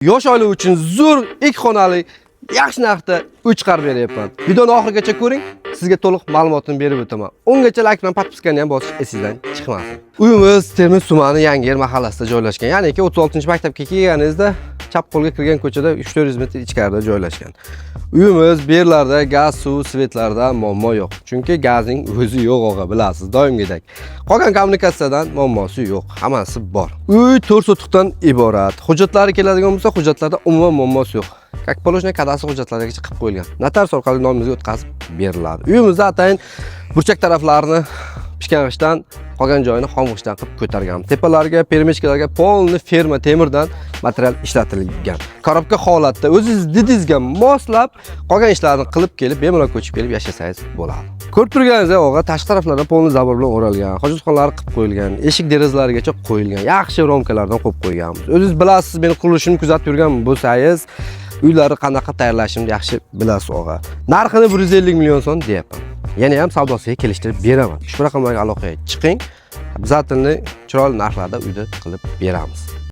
Yosh oila uchun zo'r ikki xonali yaxshi narxda uy chiqarib beryapman. Videoni oxirigacha ko'ring, sizga to'liq ma'lumotini berib o'taman. Ungacha like bilan подписка ni ham bosish esingizdan chiqmasin. Uyimiz Termiz tumani Yangiyer mahallasida joylashgan. Ya'ni 36-maktabga kelganingizda chap qo'lga kirgan ko'chada 3-400 metr ichkarida joylashgan. Uyimiz bu yerlarda gaz, suv, свет larda muammo yo'q. Chunki gazning o'zi yo'q og'a, bilasiz, doimgidek. Qolgan kommunikatsiyadan muammosi yo'q, hammasi bor. Uy 4 sotixdan iborat. Hujjatlari keladigan bo'lsa, hujjatlarda umuman muammosi yo'q. Как положено kadastr hujjatlarigacha qilib qo'yilgan. Notarius orqali nomimizga o'tkazib beriladi. Uyimizda atayin burchak taraflarini pishgan g'ishtdan, qolgan joyini xom g'ishtdan qilib ko'targan. Tepalarga, перемычка larga полный ferma temirdan material ishlatilgan. Коробка holatda o'zingiz didingizga moslab qolgan ishlarni qilib kelib, bemalol ko'chib kelib yashasangiz bo'ladi. Ko'rib turganingizdek, og'a, tashqi taraflarda полный забор bilan o'ralgan, hojatxonalar qilib qo'yilgan, eshik derazalarigacha qo'yilgan, yaxshi рамка lardan qo'yib qo'yganmiz. O'zingiz bilasiz, meni qurilishimni kuzatib yurgan bo'lsangiz, uylarni qanaqa tayyorlashimni yaxshi bilasiz, og'a. Narxini 150 million so'm deyapman. Yana ham savdosiga kelishtirib beraman. Ushbu raqamlarga aloqaga chiqing. Обязательно chiroyli narxlarda uyda qilib beramiz.